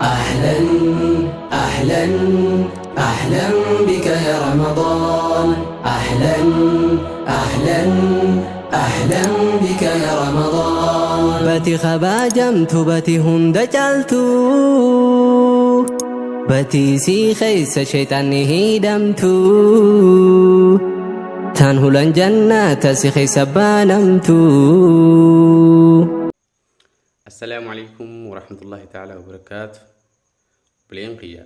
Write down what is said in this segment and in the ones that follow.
أهلا أهلا أهلا بك يا رمضان، أهلا أهلا أهلا بك يا رمضان. Bati kabajamtu, bati hunda caaltu, bati sii keessa shayxaanni hidhamtu, tan hulan jannata si keessa banamtu. Assalaamu alaikum warahmatullahi ta'ala wabarakaatu. Obboleeyyan kiyya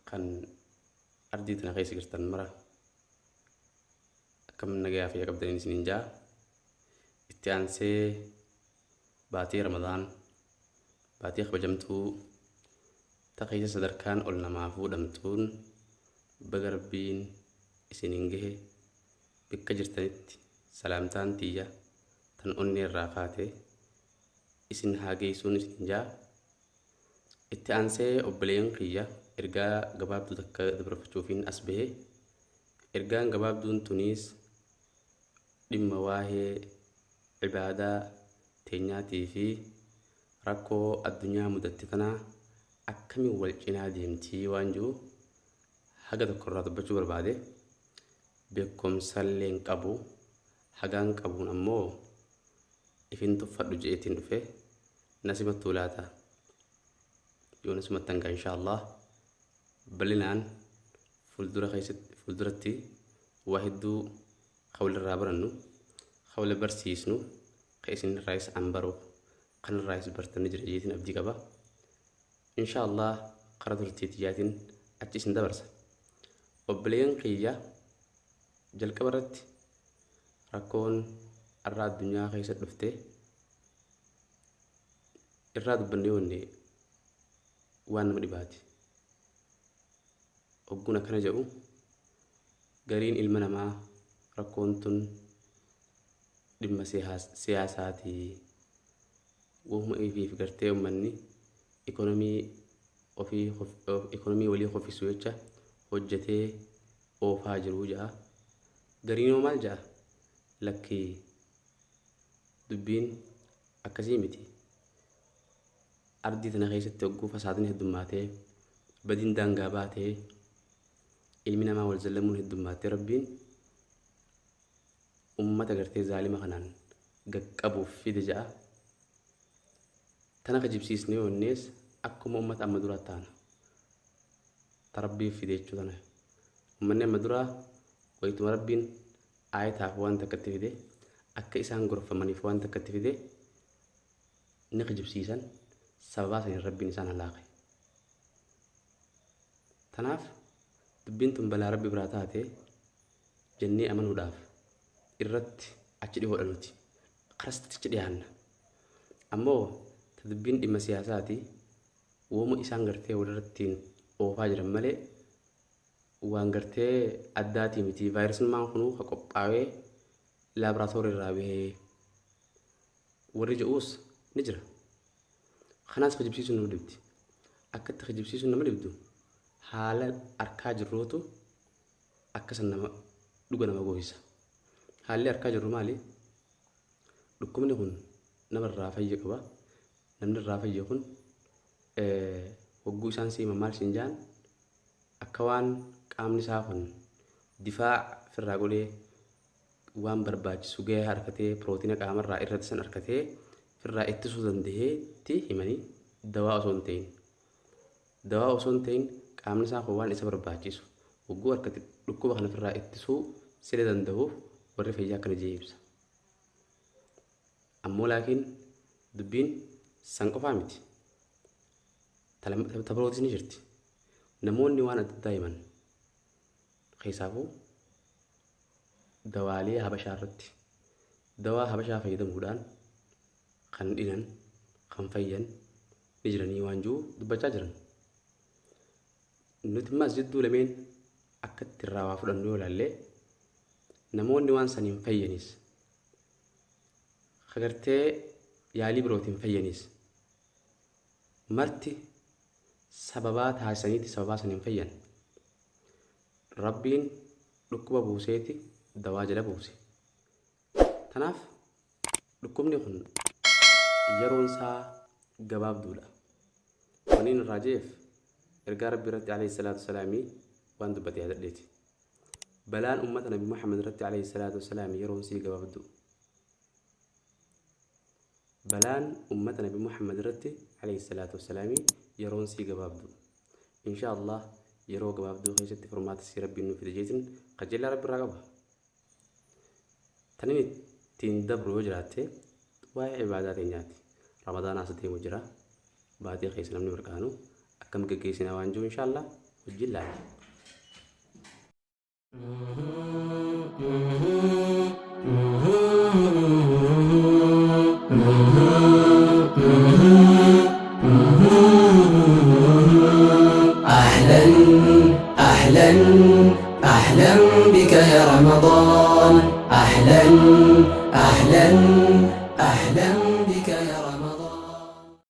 kan ardii tana keessa jirtan mara, akkam nagayaa fayyaa qabdaniin isiniin jaa. Itti aansee baatii Ramadaan, baatii kabajamtuu ta keessa sadarkaan ol namaa fuudhamtuun, baga Rabbiin isiniin gahe. Bakka jirtanitti salaamtaan tiyya tan onnee irraa kaate isin haa geessuun isin jaa. Itti aansee obboleeyyan kiyya, ergaa gabaabduu takka dabarfachuufiin as bahe. Ergaan gabaabduun tuniis dhimma waa'ee ibaadaa teenyaatii fi rakkoo addunyaa mudatte tanaa akkamiin wal cinaa deemtii waan jiru haga tokko irraa dubbachuu barbaade. Beekumsallee hin qabu, hagaan qabuun ammoo ifin tuffadhu je'eetiin dhufe. Na simattuu laata? Yoo na simattan kan inshaallah bal'inaan fuuldura keessatti, fuulduratti waa hedduu ka walirraa barannu, ka wal barsiisnu, ka isin irraayis an baru, kan irraayis bartanni jira jeetiin abdii qaba. Inshaallah karaa turtii tiyyaatiin achi isin dabarsa. Obboleeyyan kiyya, jalqaba irratti rakkoon har'a addunyaa keessa dhufte irraa dubbannee wanne waan nama dhibaati. Hogguun akkana jedhu, gariin ilma namaa rakkoon tun dhimma siyaasaati. Wahuma ifiif gartee uummanni ikonomii ofii, ikonomii walii koffisu jecha hojjetee oofaa jiru ja'a. Gariin hoo maal ja'a? Lakkii, dubbiin akkasii miti. Ardii tana keessatti hogguu fasaadni heddummaatee, badiin daangaa baatee, ilmi namaa wal zallamuun heddummaatee, Rabbiin ummata gartee zaalima kanaan gaqqabuuf fide ja'a. Tana kijibsiisnee onnees akkuma ummata amma duraa taana. Ta Rabbiif fide jechuu tana. Ummanni amma duraa wayituma Rabbiin aayataaf waan takkatti fide, akka isaan gorfamaniif waan takkatti fide, ni kijibsiisan. Sababaa saniin Rabbiin isaan halaaqe. Tanaaf dubbiin tun balaa Rabbi biraa taate jennee amanuudhaaf irratti achi dhihoodha nuti. Karasti achi dhiyaanna. Ammoo ta dubbiin dhimma siyaasaati, wooma isaan gartee walirrattiin oofaa jiran malee waan gartee addaatii miti. Vaayirasummaan kunuu ka qophaawee laaboraatoorii irraa bahee warri jedhuus ni jira. Kanaas kijibsiisuun nama dhibdi. Akka itti kijibsiisuun nama dhibdu, haala arkaa jirruutu akkasan nama dhuga nama goosisa. Haalli arkaa jirru maali? Dhukkubni kun nama irraa fayya qaba. Namni irraa fayye kun hogguu isaan siima maal siin jaan, akka waan qaamni isaa kun difaa firraa godhee waan barbaachisu gahee harkatee, pirootiina qaamarraa irratti san harkatee firraa ittisuu danda'eetti himanii, dawaa osoo hin ta'in. Dawaa osoo hin ta'in, qaamni isaa kun waan isa barbaachisu hogguu harkate dhukkuba kana firraa ittisuu sila danda'uuf warri fayyaa akkana jee ibsa. Ammoo laakiin dubbiin san qofaa miti. Ta birootis ni jirti. Namoonni waan adda addaa himan, keessaafuu dawaalee habashaa irratti, dawaa habashaa fayyadamuudhaan kan dhinan, kan fayyan ni jiranii waan jiru dubbachaa jiran. Nuti immas jidduu lameen akka itti irraa waa fudhannu yoo ilaalle, namoonni waan saniin fayyanis, kagartee yaalii birootiin fayyanis, marti sababaa taasisaniiti sababaa saniin fayyan. Rabbiin dhukkuba buuseeti dawaa jala buuse. Tanaaf dhukkubni kun yeroon isaa gabaabduudha. Waniin irraa je'eef ergaa Rabbii irratti alayhi salaatu wassalaamii waan dubbate yaadadheeti. Balaan ummata Nabi Muhammad irratti alayhi salaatu wassalaamii yeroon sii gabaabdu. Balaan ummata Nabi Muhammad irratti alayhi salaatu wassalaamii yeroon sii gabaabdu. Inshaa Allah yeroo gabaabduu keessatti furmaata sii Rabbiin nuu fida jeetin qajeellaa Rabbi irraa qaba. Tanin ittiin dabru yoo jiraatte waa'ee ibaadaa teenyaati. Ramadaana as deemu jira. Baatii keessa namni mirqaanu akkam geggeessina waan jiru inshaa Allah wajjin laalla. أهلا أهلا أهلا بك يا رمضان أهلا أهلا أهلا.